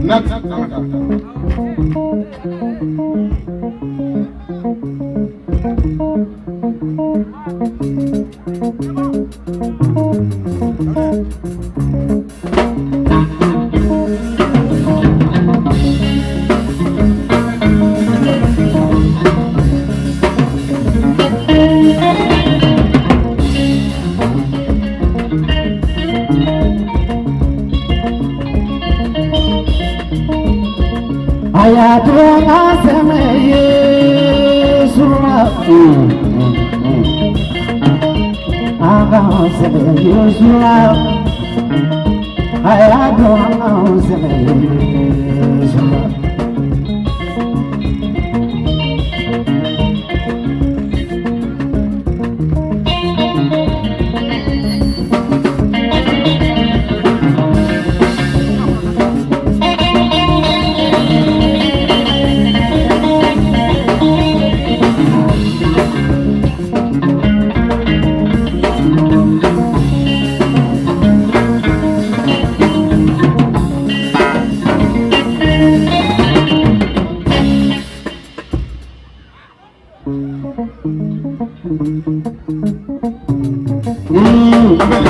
Nat an ka taa. A y'a to an ka sɛmɛ ye suma. An ka sɛmɛ ye suma. A y'a to an ka sɛmɛ ye suma.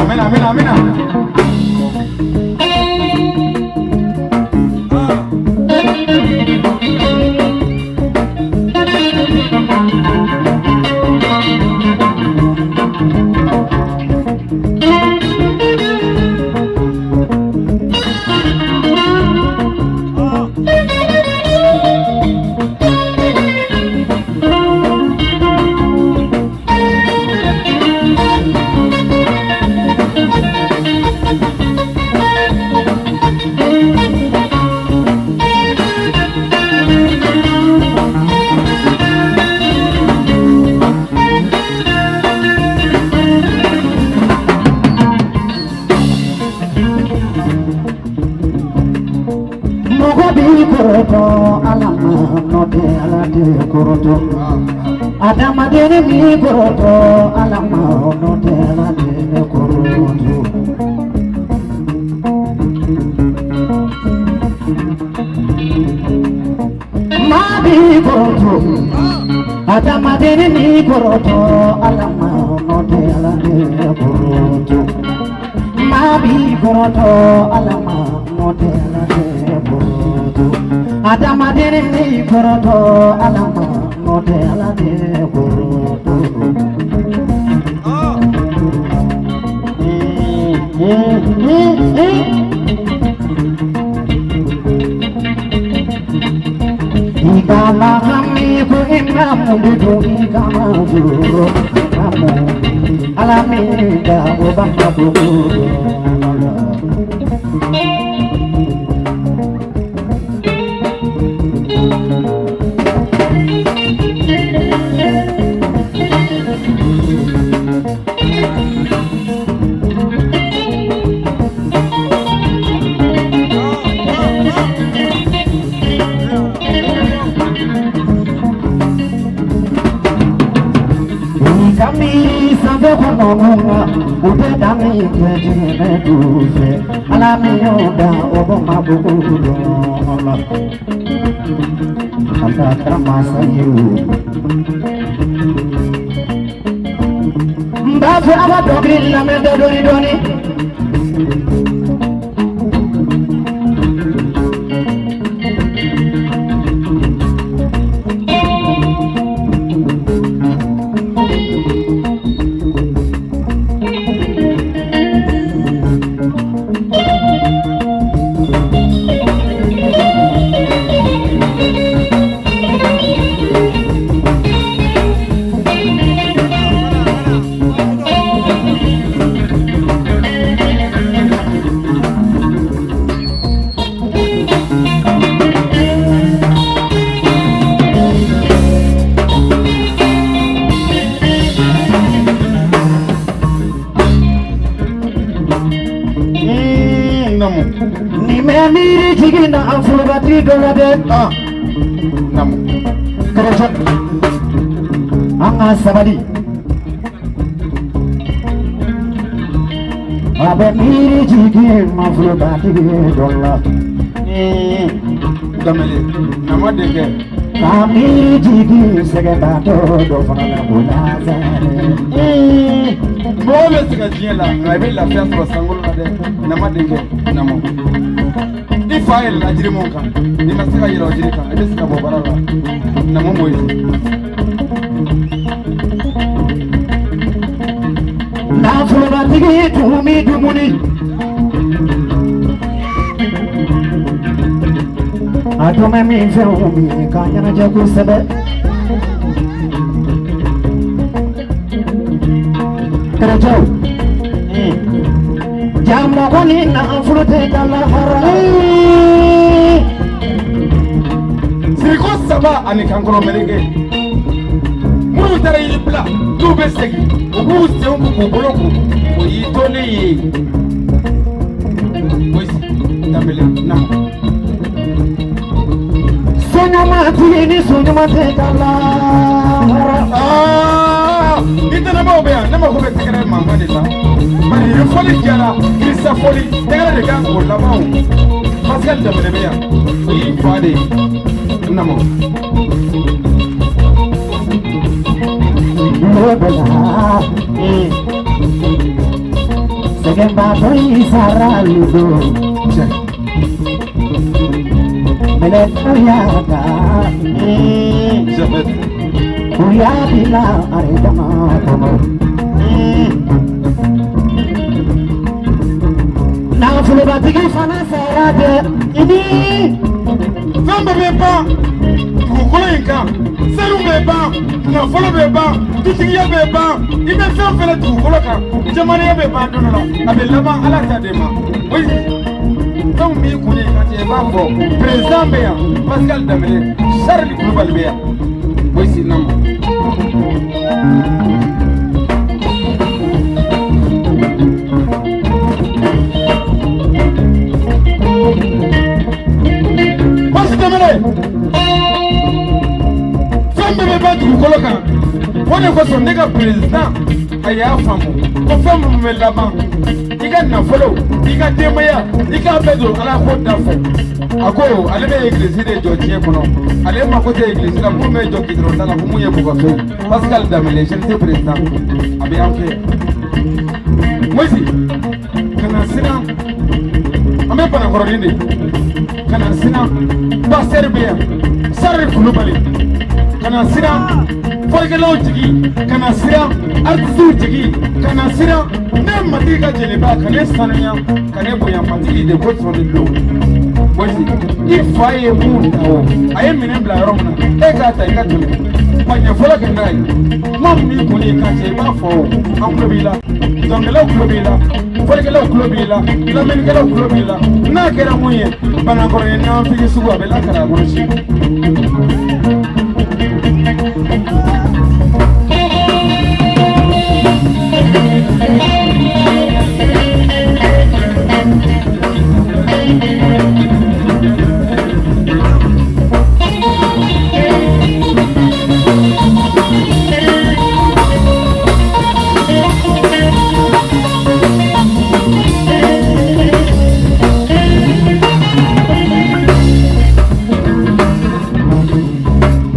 Amina, amina, amina. Mɔgɔ b'i kɔrɔtɔ Ala ma, n'o tɛ Ala tɛ kɔrɔtɔ. Adamaden b'i kɔrɔtɔ Ala ma, n'o tɛ Ala tɛ kɔrɔtɔ. Maa b'i kɔrɔtɔ, adamaden b'i kɔrɔtɔ Ala ma, n'o tɛ Ala tɛ kɔrɔtɔ. Maa b'i kɔrɔtɔ Ala ma, n'o tɛ Ala tɛ kɔrɔtɔ. Adamaden b'i kɔrɔtɔ Ala ma, n'o tɛ Ala tɛ kɔrɔtɔ. I kana hami ko i ma mun de dun, i kana jɔrɔ ka mun. Ala min da o b'a ma dogo la. I ka miiri sanfɛ kɔnɔ na, o bɛ dan min kɛ jiginɛ dugu fɛ. Ala min y'o da o b'o ma dogo la. Ala kɛra masa ye o. N b'a fɛ a ka dɔnkili lamɛn dɛ dɔɔni dɔɔni. Namu. Ni mɛ miiri jigin na an forobati dɔ la dɛ. Ah. Namu. Kɔrɔsɔ an ka sabali. A bɛ miiri jigin nafolobatigi dɔ la. Danbele, nama denkɛ. Ka miiri jigin sɛgɛnbaatɔ dɔ fana la ko Lazare. Mɔgɔ bɛ sɛgɛn diɲɛ la, nka i bɛ lafiya sɔrɔ sankolo la dɛ. Nama denkɛ, nama. I fa yɛlɛla jiri mun kan, n'i ma se ka yɛlɛ o jiri kan, i bɛ se ka bɔ baara la. Nama Moyizi. Nafolobatigi tun bɛ dumuni. A tun bɛ min fɛnw min k'a ɲɛnajɛ kosɛbɛ. Kerecɛw. Ja mɔgɔ ni nafolo tɛ taa lahara. Siriko saba ani kankɔrɔ meleke. Minnu taara yiri bila, n'u bɛ segin, u b'u senw ko k'u bolo ko, o y'i tolen ye. Moyizi Danbele, nama. Soɲuman ni soɲuman tɛ taa lahara. Aa, ni danabaw bɛ yan, ne mako bɛ tɛgɛrɛ mankan de la. Bari ni fɔli diyara, Kirisa fɔli, tɛgɛrɛ de kan k'o laban o. Pascal Danbele bɛ yan, o y'i fa de ye. Nama. Lobela. Sɛgɛnbaatɔ y'i sara ludo. Cɛ. Mɛlɛ u y'a ta. Jabɛti. U y'a bila aridama kɔnɔ. Nafolobatigi fana sara dɛ. Fɛn bɛɛ bɛ ban dugukolo in kan, sanu bɛ ban, nafolo bɛ ban, dutigiya bɛ ban, i bɛ fɛn fɛn na dugukolo kan, jamanaya bɛ ban don dɔ la, a bɛ laban Ala ta de ma. Moyizi, fɛn min b'i kun ye ka cɛ, i b'a fɔ président bɛ yan, Pascal Danbele, Charles Kulubali bɛ yan. Moyizi, nama. Moyizi Danbele, fɛn bɛɛ bɛ ban dugukolo kan. O de kosɔn ne ka président, a y'a faamu ko fɛn minnu bɛ laban, i ka nafolo, i ka denbaya, i k'a bɛɛ don Ala ko da fɛ. A ko ale bɛ egilizi de jɔ diɲɛ kɔnɔ, ale mako tɛ egilizi la mun bɛ jɔ gidɔrɔn da la ko mun ye bugɔso ye. Pascal Danbele, jeune président, a bɛ an fɛ yan. Moyizi, kana siran, an bɛ Banakɔrɔnin de, kana siran, pasteur bɛ yan, Sarri Kulubali, kana siran, fɔlikɛlaw jigi, kana siran, artisiw jigi, kana siran, ne matigi ka jeliba, ka ne sanuya, ka ne bonya matigi de kosɔn de don. Moyizi, i fa ye mun ta o, a ye minɛn bila yɔrɔ min na, e k'a ta i ka tɛmɛ. Wa ɲɛfɔlɔ kɛ n'a ye, kuma min b'i kun ni kan cɛ, i b'a fɔ o, an tulo b'i la, dɔnkɛlaw tulo b'i la, fɔlikɛlaw tulo b'i la, lamɛnnikɛlaw tulo b'i la. N'a kɛra mun ye, Banakɔrɔnin nanfigi sugu a bɛ lakara a kɔnɔ sini.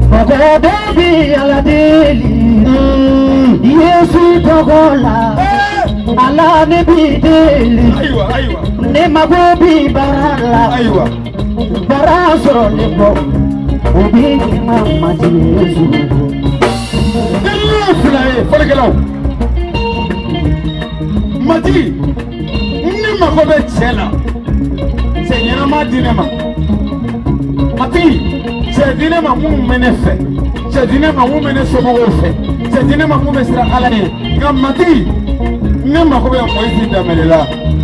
Mɔgɔ dɔ bɛ Ala deli. Yesu tɔgɔ la. Ala ne b'i deli. Ayiwa, ayiwa. Ne mago bi baara la. Ayiwa. Baara sɔrɔlen kɔ, o b'i ma matigi Yesu. Delili ye fila ye, fɔlikɛlaw. Matigi, ne mako bɛ cɛ la, cɛ ɲɛnama di ne ma. Matigi, cɛ di ne ma mun bɛ ne fɛ, cɛ di ne ma mun bɛ ne somɔgɔw fɛ, cɛ di ne ma mun bɛ siran Ala ye. Nka matigi, ne mako bɛ Moyizi Danbele la,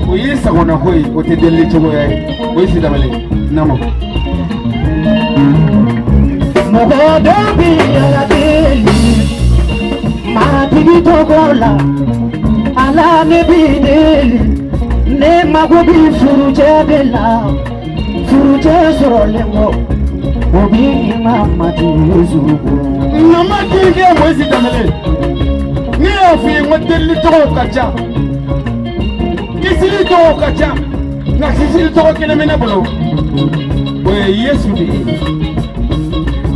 o y'i sagonako ye, o tɛ delili cogoya ye. Moyizi Danbele, nama. Mɔgɔ dɔ bɛ Ala deli. Matigi tɔgɔ la. Ala ne b'i deli. Ne mago bi furucɛ de la. Furucɛ sɔrɔlen kɔ, o b'i ma matigi Yesu. Nama denkɛ Moyizi Danbele, ne y'a f'i ye n ko delili tɔgɔw ka ca. I Kisili tɔgɔ ka ca, nka kisili tɔgɔ kelen bɛ ne bolo, o ye Yesu de ye.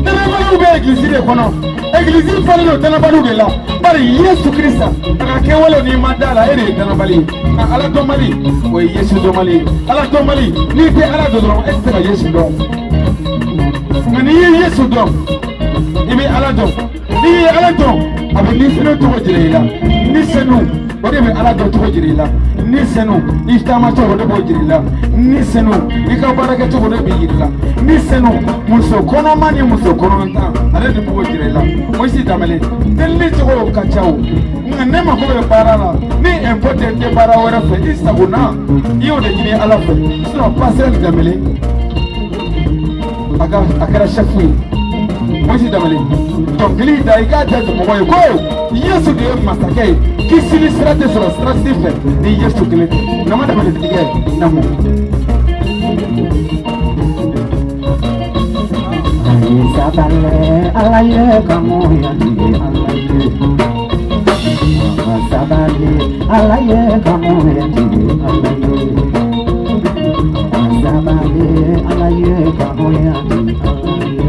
Danabaliw bɛ egilizi de kɔnɔ, egilizi falen don danabaliw de la. Bari Yesu Kirisa a ka kɛwalew, n'i ma da la, e de ye danabali ye. Nka Ala dɔnbali, o ye Yesu dɔnbali ye. Ala dɔnbali, n'i tɛ Ala dɔn dɔrɔn, e tɛ se ka Yesu dɔn. Nka n'i ye Yesu dɔn, i bɛ Ala dɔn. N'i ye Ala dɔn, a bɛ Ni Senu tɔgɔ jira i la. Ni Senu, o de bɛ Ala dɔn tɔgɔ jira i la. Ni Senu, i taamacogo, o de b'o jira i la. Ni Senu, i ka baarakɛcogo, o de bɛ jira i la. Ni Senu, muso kɔnɔma ni muso kɔnɔntan, ale de b'o jira i la. Moïse Danbɛlɛ, delili cogo ka ca o, nka ne mako bɛ baara la. Ni impôt tɛ, n tɛ baara wɛrɛ fɛ. I sago na, i y'o de ɲini Ala fɛ. Sinon pasteur Danbɛlɛ, a ka a kɛra chef ye. Moïse Danbɛlɛ, dɔnkili da, i k'a da mɔgɔ ye ko Yesu de ye masakɛ ye. Kisili sira tɛ sɔrɔ sira si fɛ ni Yesu kelen tɛ. Nama Danbɛlɛ tigɛ namu. Sabale Ala ye kamoya di Ala ye. Sabale Ala ye kamoya di Ala ye. Sabale Ala ye kamoya di Ala ye.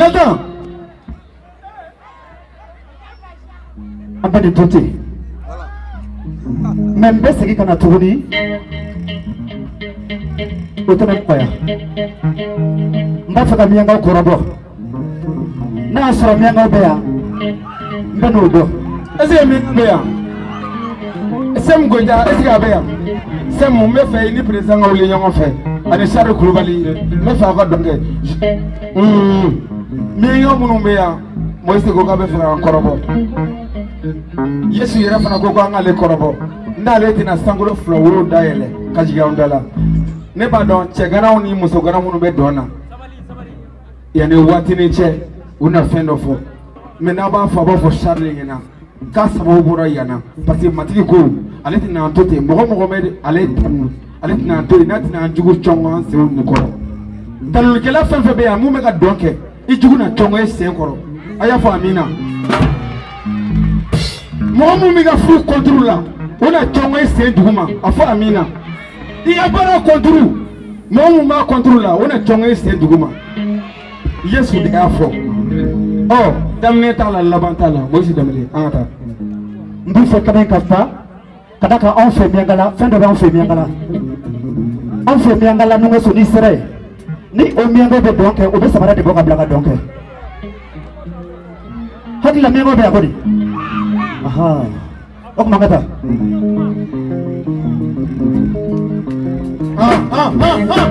Nathan. An bɛ nin to ten, mɛ n bɛ segin ka na tuguni. O tɛna nɔgɔya. N b'a fɛ ka miyankaw kɔrɔbɔ. N'a y'a sɔrɔ miyankaw bɛ yan, n bɛ n'o dɔn. Est ce que min bɛ yan, Sɛmu Goyita, est ce que a bɛ yan? Sɛmu, n bɛ fɛ i ni président ka wuli ɲɔgɔn fɛ ani Charles Kulubali. N bɛ fɛ aw ka dɔn kɛ. Miyankaw minnu bɛ yan, Moïse ko k'a bɛ fɛ k'an kɔrɔbɔ. Yesu yɛrɛ fana ko k'an k'ale kɔrɔbɔ, n'ale tɛna sankolo fila woro dayɛlɛ ka jigin anw da la. Ne b'a dɔn, cɛganaw ni musogana minnu bɛ dɔn na yanni waatinin cɛ, u na fɛn dɔ fɔ. Mɛ n'a b'a fɔ, a b'a fɔ Charles ɲɛna k'a sababu bɔra yan na, parce que Matigi ko ale tɛna an to ten. Mɔgɔ mɔgɔ bɛ ale tanu, ale tɛna an to yen, n'a tɛna an jugu cɔngɔ an senw ni kɔrɔ. Tanulikɛla fɛn fɛn bɛ yan, mun bɛ ka dɔn kɛ, i jugu na cɔngɔ e sen kɔrɔ. A y'a fɔ amina. Mɔgɔ mun b'i ka furu contre la, o na cɔngɔ e sen duguma. A fɔ amina. I ka baara contre, mɔgɔ mun b'a contre la, o na cɔngɔ e sen duguma. Yesu de y'a fɔ. Ɔ, daminɛ t'a la, laban t'a la. Moïse Danbɛlɛ, an ka taa. N b'i fɛ kɛnɛ ka fa ka da kan. Anw fɛ Miyankala, fɛn dɔ b'anw fɛ Miyankala. Anw fɛ Miyankala, Nungeso, n'i sera yen, ni o miyankaw bɛ dɔn kɛ, o bɛ samara de bɔ ka bila ka dɔn kɛ. Hakili la, miyankaw bɛ yan ko de. O tuma, an ka taa. Ah, ah, ah, ah.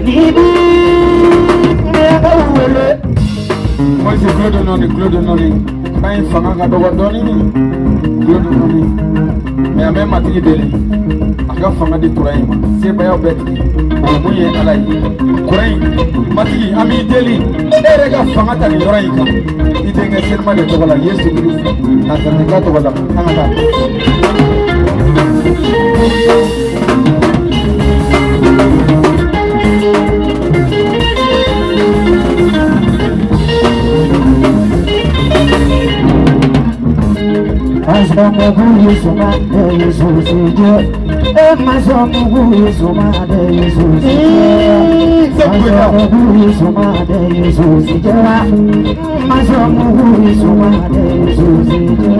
Ni bi miyankaw wele. Moïse, tulo dɔ nɔɔni, tulo dɔ nɔɔni. Kuran in fanga ka dɔgɔ dɔɔni, tulo dɔ nɔɔni. Mɛ an bɛ Matigi deli a ka fanga di kuran in ma. Sebaaya bɛɛ tigi, o ye mun ye? Ala ye kuran in Matigi, an b'i deli, e yɛrɛ ka fanga ta nin yɔrɔ in kan, i denkɛ senuma de tɔgɔ la, Yesu Kirisi Nazarɛtika tɔgɔ la. An ka taa. Mazomugu Yesuma de Yesu sije. E mazomugu Yesuma de Yesu sije. Mazomugu Yesuma de Yesu sije. Mazomugu Yesuma de Yesu sije.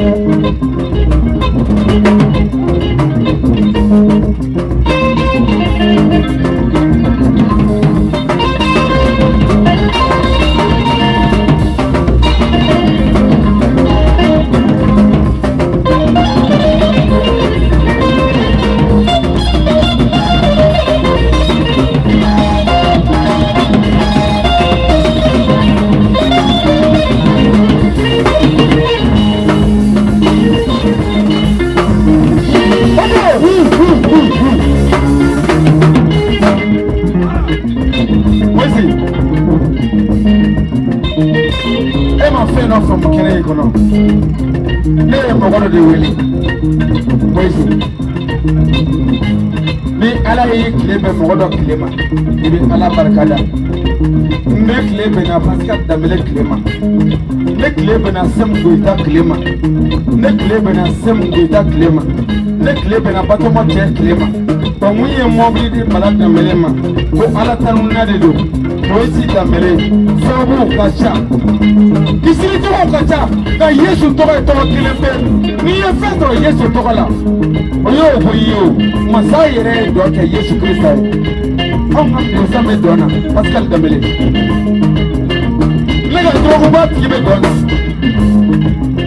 Moïse, e ma fɛn dɔ faamu kɛnɛ in kɔnɔ. Ne ye mɔgɔ dɔ de wele. Moïse, ni Ala y'i tile bɛn mɔgɔ dɔ tile ma, i bɛ Ala barika da. Ne tile bɛnna Pascal Danbele tile ma. Ne tile bɛnna Sɛmu Goyita tile ma. Ne tile bɛnna Sɛmu Goyita tile ma. Ne tile bɛnna Batɔma cɛ tile ma. Wa mun ye mɔbili di Bala Danbele ma, ko Ala tanuna de don. Moïse Danbele, sababuw ka ca, kisili tɔgɔw ka ca, nka Yesu tɔgɔ ye tɔgɔ kelen pe. N'i ye fɛn sɔrɔ Yesu tɔgɔ la, o y'o ko i ye. O masa yɛrɛ ye dɔ kɛ Yesu Kirista ye. Anw ka président bɛ dɔn na, Pascal Danbele. Ne ka dɔrɔguba tigi bɛ dɔn na.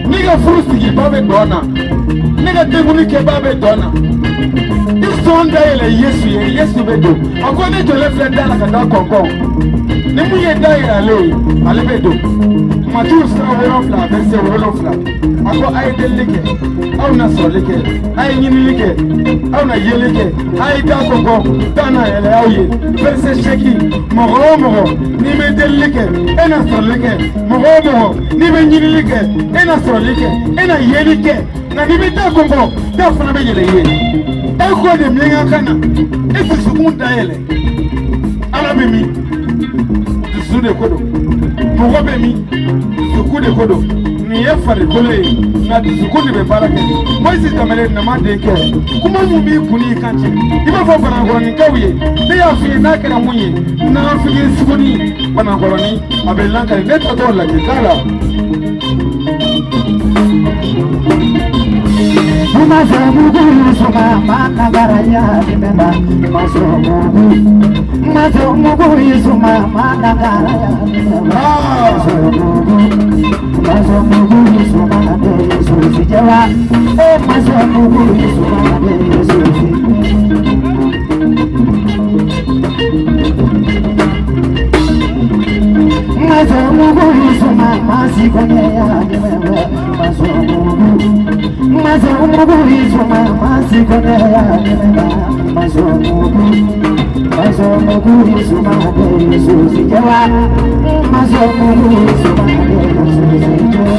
Ne ka furu sigiba bɛ dɔn na. Ne ka denkuli kɛba bɛ dɔn na. I sɔn da yɛlɛ Yesu ye, Yesu bɛ don. A ko ne jɔlen filɛ da la ka da kɔnkɔn. Ni mun ye da yɛlɛ ale ye, ale bɛ don. Matiw sura 7, verset 7, a ko a ye delili kɛ, aw na sɔrɔli kɛ. A ye ɲinili kɛ, aw na yeli kɛ. A ye da kɔnkɔn, da na yɛlɛ aw ye. Verset 8, mɔgɔ o mɔgɔ n'i bɛ delili kɛ, e na sɔrɔli kɛ. Mɔgɔ o mɔgɔ n'i bɛ ɲinili kɛ, e na sɔrɔli kɛ, e na yeli kɛ. Nka n'i bɛ da kɔnkɔn, da fana bɛ yɛlɛ i ye. E ko de miɲanka kan na, e dusukun da yɛlɛ. Ala bɛ min? Dusu de ko don. Mɔgɔ bɛ min? Dusukun de ko don. Nin ye farikolo ye, nka dusukun de bɛ baara kɛ. Moïse Danbele nama denkɛ, kuma mun b'i kun n'i kan cɛ, i b'a fɔ Banakɔrɔninkaw ye. Ne y'a f'i ye, n'a kɛra mun ye, nafigi suguni Banakɔrɔnin a bɛ lankali. Ne tatɔ lakika la. Masomugu suma managara ya dimeba. Masomugu, masomugu suma managara ya dimeba. Masomugu, masomugu suma de susi jawa. Eh, masomugu suma de susi. Masomugu suma masikone ya dimeba. Masomugu, masomugu suma masikone ya dimeba. Masomugu, masomugu suma de susi jawa. Masomugu suma de susi jawa.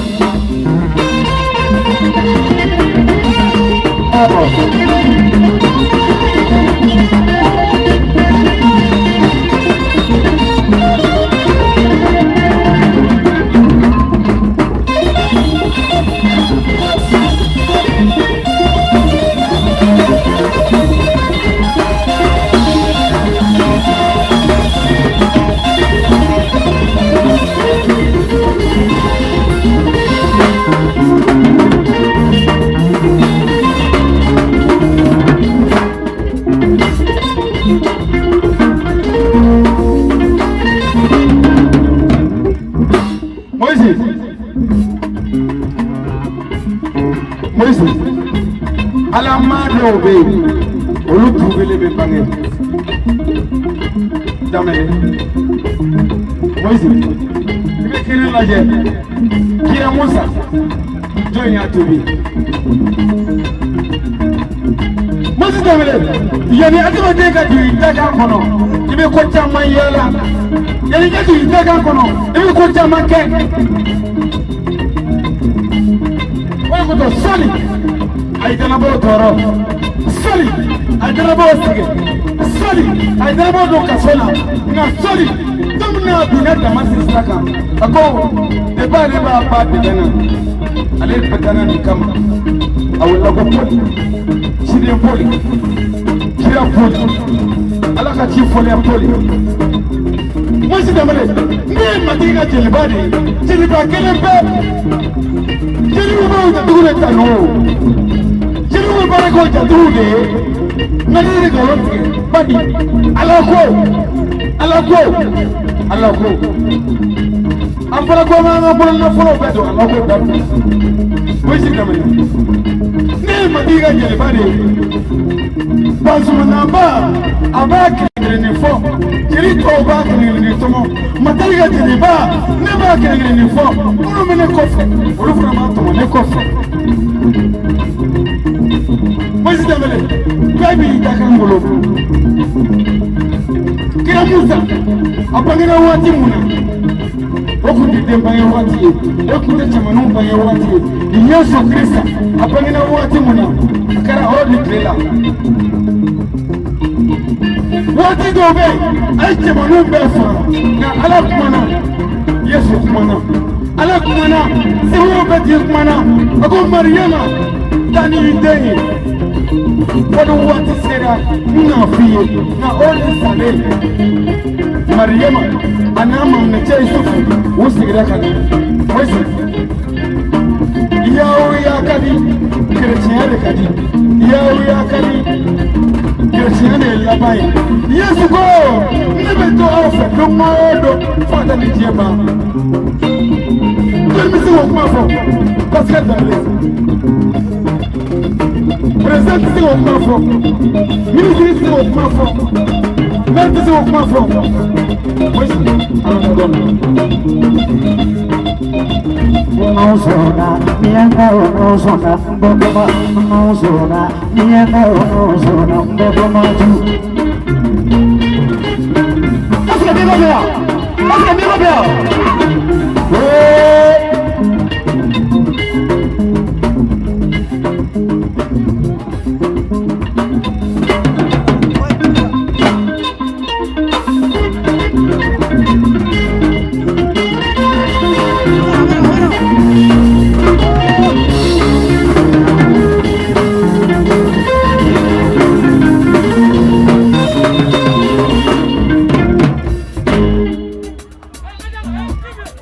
Moïse, Moïse, Ala maa dɔw bɛ yen, olu tubelen bɛ bange. Danbele, Moïse, i bɛ kelen lajɛ. Kira Musa, jɔn y'a tubi? Moïse Danbele, yanni adamaden ka don i dakan kɔnɔ, i bɛ ko caman yaala. Yanni i ka don i dakan kɔnɔ, i bɛ ko caman kɛ. O de kosɔn, sɔli a ye danabaw tɔɔrɔ, sɔli a ye danabaw sɛgɛn, sɔli a ye danabaw don kaso la. Nka sɔli, don min na a binna Damasi sira kan, a ko depi ale b'a ba dɛmɛ na, ale bɛ danna nin kama. A wulila ko Poli, ciden Poli, kira Poli, Ala ka ci fɔlen Poli. Moïse Danbele, ne ye Matigi ka jeliba de ye, jeliba kelen pe. Jeliw b'o jatigiw de tanu, jeliw bɛ baara kɛ o jatigiw de ye. Nka ne yɛrɛ nkalon tigɛ badi. Ala ko, Ala ko, Ala ko, an fana ko an ka bolonafolow bɛɛ don Ala ko da fɛ. Moïse Danbele, ne ye Matigi ka jeliba de ye. Basumanaba, a b'a kelen kelennin fɔ, jeli tɔw b'a kelen kelennin tɔmɔ. Matigi ka jeliba, ne b'a kelen kelennin fɔ. Minnu bɛ ne kɔfɛ, olu fana b'a tɔmɔ ne kɔfɛ. Moïse Danbele, bɛɛ b'i da kan bolo. Kira Kira Musa a bangena waati mun na, o kun tɛ den bange waati ye, o kun tɛ cɛmaninw bange waati ye. Yesu Kirisa a bangena waati mun na, a kɛra Hɔrɔdi tile la. Waati dɔw bɛ yen, a ye cɛmaninw bɛɛ faga, nka Ala kumana, Yesu kumana, Ala kumana, sɛbɛnw bɛɛ tigi kumana. A ko Mariyama, taa ni i den ye, fo ni waati sera n n'a f'i ye. Nka o de salen, Mariyama a n'a maminɛcɛ Yusufu, u sigira ka na. Moise, yaw ka di, kerecɛnya de ka di, yaw ka di, kerecɛnya de ye laban ye. Yesu ko ne bɛ to aw fɛ don o don fo ka taa ni diɲɛ ban. Jɔnni bɛ se k'o kuma fɔ? Pascal Dembele, président tɛ se k'o kuma fɔ, ministre tɛ se k'o kuma fɔ, maire tɛ se k'o kuma fɔ. Moise, ala ka dɔn. N'o sɔnna, miyankaw n'o sɔnna, n bɔ kuma n'o sɔnna, miyankaw n'o sɔnna, n bɔ kuma ju. Est-ce que Miyankaw bɛ yan? Est-ce que Miyankaw bɛ yan? Ee!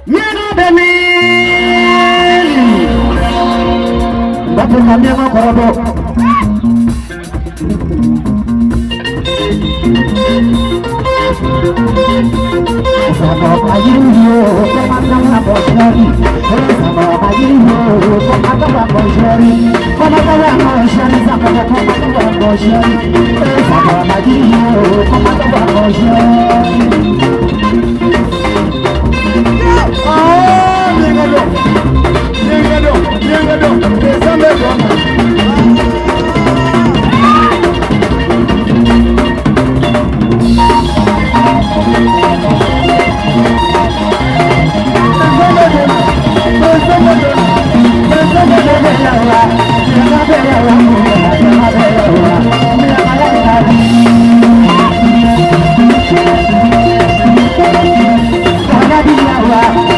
Miyanka bɛ min? N b'a fɛ ka miyanka kɔrɔbɔ. Sama ayiri yo, koma kama boshari. Sama ayiri yo, koma kama boshari. Koma kama boshari, sama koma kama boshari. Sama ayiri yo, koma kama boshari. Ah, miyanka dɔn, miyanka dɔn, miyanka dɔn, président bɛ dɔn na. Président bɛ dɔn na, président bɛ dɔn na, président bɛ dɔn na. Miyanka bɛ yawa,